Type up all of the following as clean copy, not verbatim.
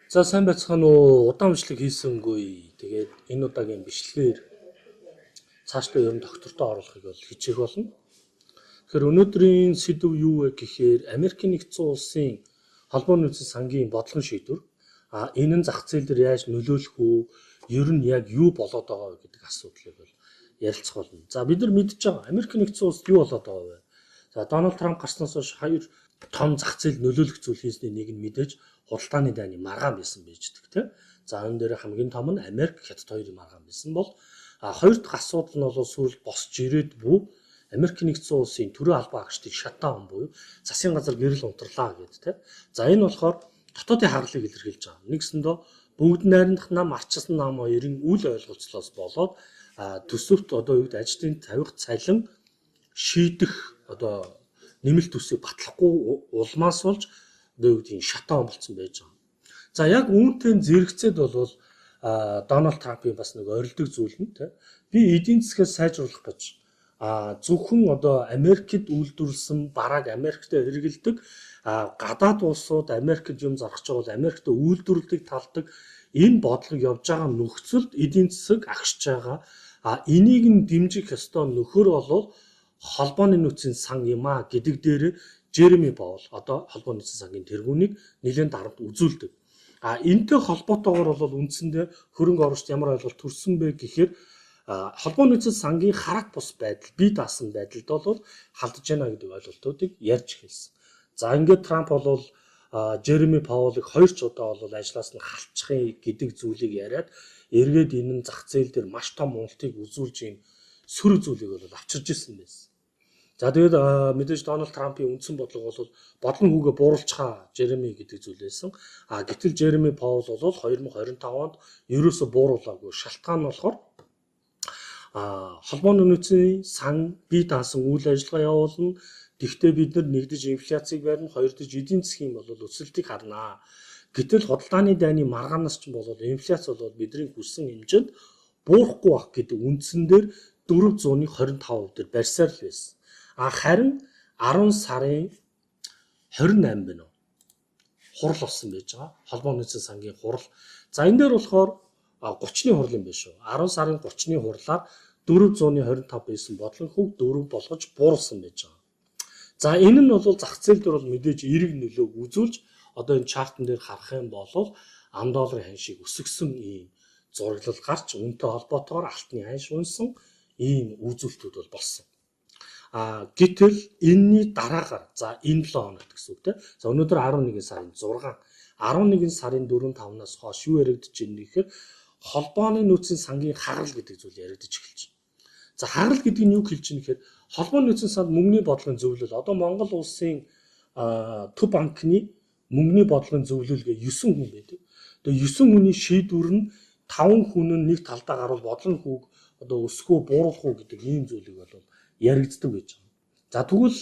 За, сайн байцгаана уу? Удаан бичлэг хийсэнгүй. Тэгээд энэ удаагийн бичлэгээр цаашдаа ер нь доктортой оруулахыг бол хичээх болно. Тэгэхээр өнөөдрийн сэдэв юу вэ гэхээр Америкийн нэгдсэн улсын холбооны нөөцийн сангийн бодлогын шийдвэр, энэ нь зах зээл дээр яаж нөлөөлөх үү? Ер нь яг юу болоод байгаа вэ гэдэг асуудлыг бол ярилцах болно. За, бид нар мэдж байгаа, Америкийн нэгдсэн улсад юу болоод байгаа вэ? За, Дональд Трамп гарснаас хойш хоёр том зах зээл нөлөөлөх зүйл хийсний нэг нь мэдээж худалдааны дайны маргаан байсан байж тийм. За, энэ дээр хамгийн том нь Америк, Хятад хоёрын маргаан байсан бол хоёр дахь асуудал нь бол сүүлд босч ирээд бүү Америк нэгдсэн улсын төрийн албан хаагчдыг shutdown буюу засгийн газар гэрэл унтарлаа гэдэг тийм. За, энэ болохоор дотоодын хагалыг илэрхийлж байгаа. Нэгсэндээ бүгд найрамдах нам, арчилсан нам хоёрын үл ойлголцлоос болоод төсөвт одоо юу гэдэг ажлын тавих цалин шийдэх одоо нэмэлт төсвийг батлахгүй улмаас болж одоо юу гэдгийг shutdown болсон байж байгаа. За, яг үүнтэй зэрэгцээд бол Дональд Трампын бас нэг орилдог зүйл нь тийм, би эдийн засгаа сайжруулах гэж зөвхөн одоо Америкт үйлдвэрлэсэн барааг Америкт хэрэгэлдэг, гадаад улсууд Америкт юм зарах гэж бол Америкт үйлдвэрлэдэг талдаг энэ бодлого явж байгаа нөхцөлд эдийн засаг агшж байгаа. Энийг нь дэмжих ёстой нөхөр болвол холбооны нөөцийн сан юм а гэдэг дээр Жереми Паул, одоо холбооны нөөцийн сангийн тэргүүнийг нэлээд дарамт үзүүлдэг. Энтэй холбоотойгоор бол үндсэндээ хөрөнгө оруулалт ямар ойлголт төрсөн бэ гэхээр холбооны нөөцийн сангийн хараат бус байдал, бие даасан байдалд бол халдаж байна гэдэг ойлголтуудыг ярьж эхэлсэн. За, ингээд Трамп бол Жереми Паулыг хоёр ч удаа бол ажлаас нь халчихъя гэдэг зүйлийг яриад, эргээд энэ нь зах зээл дээр маш том уналтыг үзүүлж, ийм сөрөг зүйлийг бол авчирж ирсэн байсан. За, тэгээд мэдээж Дональд Трампын үндсэн бодлого бол бодлон хүүгээ бууруулчихаа Жереми гэдэг зүйл байсан. Гэтэл Жереми Паул бол 2025 онд ерөөсө бууруулаагүй. Шалтгаан нь болохоор холбооны нөөцийн сан бие даасан үйл ажиллагаа явуулна. Тэгвэл бид нар нэгдэж инфляцийг барина, хоёрдож эдийн засгийн бол өсөлтийг харнаа. Гэтэл худалдааны дайны маргаанаас ч бол инфляц бол бидний хүссэн хэмжээнд буурахгүй байх гэдэг үндсэн дээр 425% дээр барьсаар л байсан. Харин 10 сарын 28 байна уу? Хурал болсон байж байгаа. Холбооны нөөцийн сангийн хурал. За, энэ дээр болохоор 30-ны хурал юм байна шүү. 10 сарын 30-ны хурлаар 425 байсан бодлогын хүүг 4 болгож бууруулсан байж байгаа. За, энэ нь бол зах зээл дээр бол мэдээж эерэг нөлөөг үзүүлж, одоо энэ chart ан дээр харах юм бол ам долларын ханшийг өсгөсөн ийм зураглал гарч, үүнтэй холбоотойгоор алтны ханш унсан ийм үзүүлэлтүүд бол болсон. Гэтэл энэний дараагаар, за, энэ 7 хоногт гэсэн үг те. За, өнөөдөр 11 сарын 6, 11 сарын 4 5-наас хойш юу яригдж байна гэхээр холбооны нөөцийн сангийн хагарал гэдэг зүйл яригдж эхэлж байна. За, хагарал гэдэг нь юу хэлж байна гэхээр холбооны нөөцийн санд мөнгөний бодлогын зөвлөл, одоо Монгол улсын төв банкны мөнгөний бодлогын зөвлөл гэх 9 хүн байдаг. Тэгээ 9 хүний шийдвэр нь 5 хүн нь нэг талдаа гарвал бодлогын хүүг одоо өсгөх үү, бууруулах уу гэдэг ийм зүйлийг бол яригддаг байж байгаа. За, тэгвэл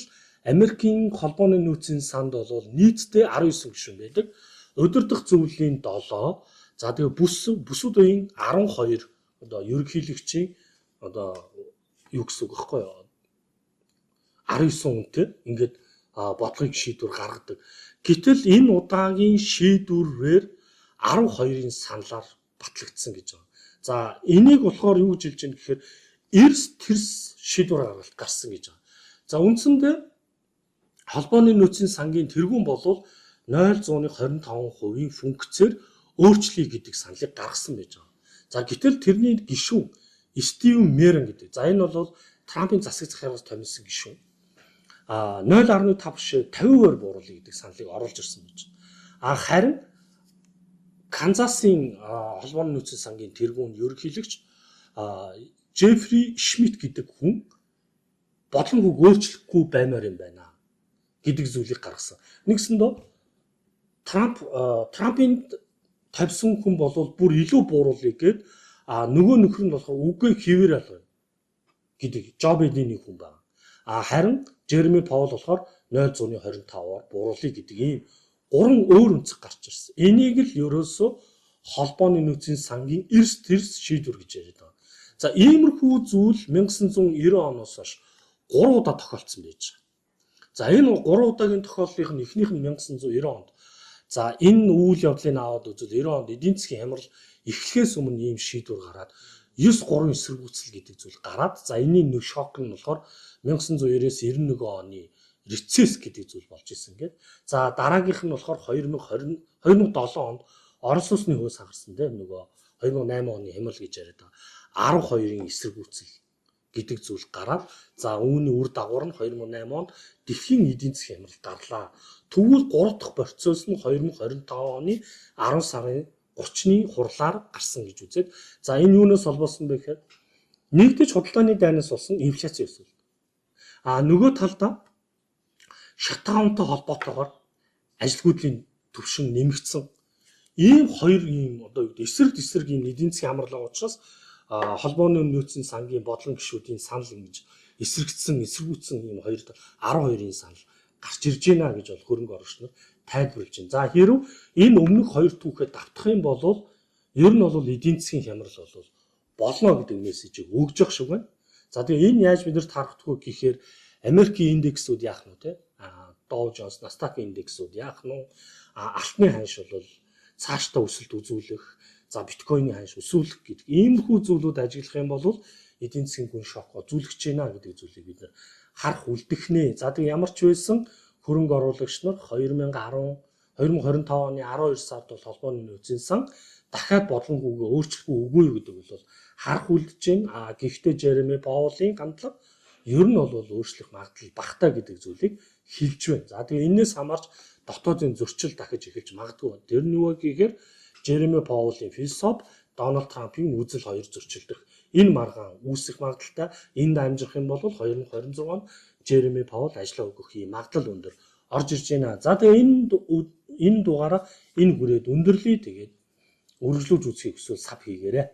Америкийн холбооны нөөцийн санд бол нийтдээ 19 гишүүн байдаг. Удирдах зөвлөлийн 7, за, тэгээ бүсүүд үеийн 12 одоо ерөнхийлөгчийн одоо юу гэсэн үг байхгүй юу? 19 хүнтэй ингээд бодлогыг шийдвэр гаргадаг. Гэтэл энэ удаагийн шийдвэрээр 12-ын саналаар батлагдсан гэж байгаа. За, энийг болохоор юу гэж хэлж байна гэхээр эрс тэрс шийдвэр гаргалт гарсан гэж байгаа. За, үндсэндээ холбооны нөөцийн сангийн тэргүүн болвол 0.25%-ийн функцээр өөрчлөе гэдэг саналыг гаргасан байж байгаа. За, гэтэл тэрний гишүүн Стивен Мерен гэдэг. За, энэ бол Трампын засаг захиргаас томилсон гишүүн. 0.5 биш, 50%-аар бууруулъя гэдэг саналыг оруулж ирсэн байж байгаа. Харин Канзасын холбооны нөөцийн сангийн тэргүүн ерөнхийлөгч Джеффри Шмидт гэдэг хүн бодлогын хүүг өөрчлөхгүй баймаар юм байна гэдэг зүйлийг гаргасан. Нэгсэндээ Трампын тавьсан хүн бол бүр илүү бууруулъя гээд, нөгөө нөхөр нь болохоор үгүй, хэвээр алга гэдэг Жо Байдены хүн байна. Харин Жереми Паул болохоор 0.25-аар бууруулъя гэдэг ийм гурван өөр өнцөг гарч ирсэн. Энийг л ерөөсөө холбооны нөөцийн сангийн эрс тэрс шийдвэр гэж яриад байгаа. За, иймэрхүү зүйл 1990 оноос хойш 3 удаа тохиолдсон байж байгаа. За, энэ 3 удаагийн тохиолдлынх нь эхнийх нь 1990 онд За, энэ үйл явдлыг аваад үзвэл 90 онд эдийн засгийн хямрал эхлэхээс өмнө ийм шийдвэр гараад 9-3 эсэргүүцэл гэдэг зүйл гараад, за, энэний нэг шок нь болохоор 1990-ээс 91 оны recess гэдэг зүйл болж исэн гээд. За, дараагийнх нь болохоор 2020 2007 онд Орос улсны хөөс хагарсан, тийм, нөгөө 2008 оны хямрал гэж яриад байгаа. 12-ын эсэргүүцэл гэдэг зүйл гараад, за, үүний үр дагавар нь 2008 онд дэлхийн эдийн засгийн хямрал гарлаа. Тэгвэл 3 дахь процесс нь 2025 оны 10 сарын 30-ны хурлаар гарсан гэж үзээд, за, энэ юунаас холбоосон бэ гэхээр нэгдэж худалдааны дайнаас болсон инфляцийн өсөлт. А нөгөө талдаа shutdown тай холбоотойгоор ажилгүйдлийн түвшин нэмэгдсэн. Ийм хоёр ийм одоо юу гэдэг эсрэг тесрэг ийм эдийн засгийн хамрал байгаа учраас холбооны нөөцийн сангийн бодлон гишүүдийн санал ингэж эсрэгдсэн, эсэргүүцсэн ийм 2 12-ын санал гарч ирж байна гэж бол хөрөнгө оруулагч нар тайлбарлаж байна. За, хэрв энэ өмнөх хоёр түүхээ давтах юм бол ер нь бол эдийн засгийн хямрал бол болно гэдэг мессежийг өгж явах шиг байна. За, тэгээ энэ яаж бид нар таарах вэ гэхээр Америкийн индексүүд яах нь те, а Dow Jones, Nasdaq индексүүд яах нь, а алтны ханш бол цаашдаа өсөлт үзүүлэх, за, биткойны ханш өсвөлөх гэдэг иймэрхүү зүйлүүд ажиглах юм бол эдийн засгийн гүн шок үзүүлэх гэж байна гэдэг зүйлийг бид нар харах үлдэх нэ. За, тэгээ ямар ч байсан хөрөнгө оруулагч нар 2010 2025 оны 12 сард бол холбооны нөөцийн сан дахиад бодлонгүйгээ өөрчлөхгүй үгүй юу гэдэг бол харах үлдэж байна. А гэхдээ Жереми Пауэллийн хандлага ер нь бол өөрчлөх магадлал багатай гэдэг зүйлийг хэлж байна. За, тэгээ энээс хамаарч дотоодын зөрчил дахиж эхэлж магадгүй. Тэр нь юу вэ гэхээр Жереми Пауэллийн философи, Дональд Трампын үзэл хоёр зөрчилдөх энэ маргаан үүсэх магадлалтай. Энд амжирах юм бол 2026 онд Жереми Пауэлл ажлаа өгөх юм магадлал өндөр орж ирж байна. За, тэгээ энэ дугаараа энэ хүрээд өндөрлөе. Тэгээд үргэлжлүүлж үзэхийг хүсвэл sub хийгээрэй.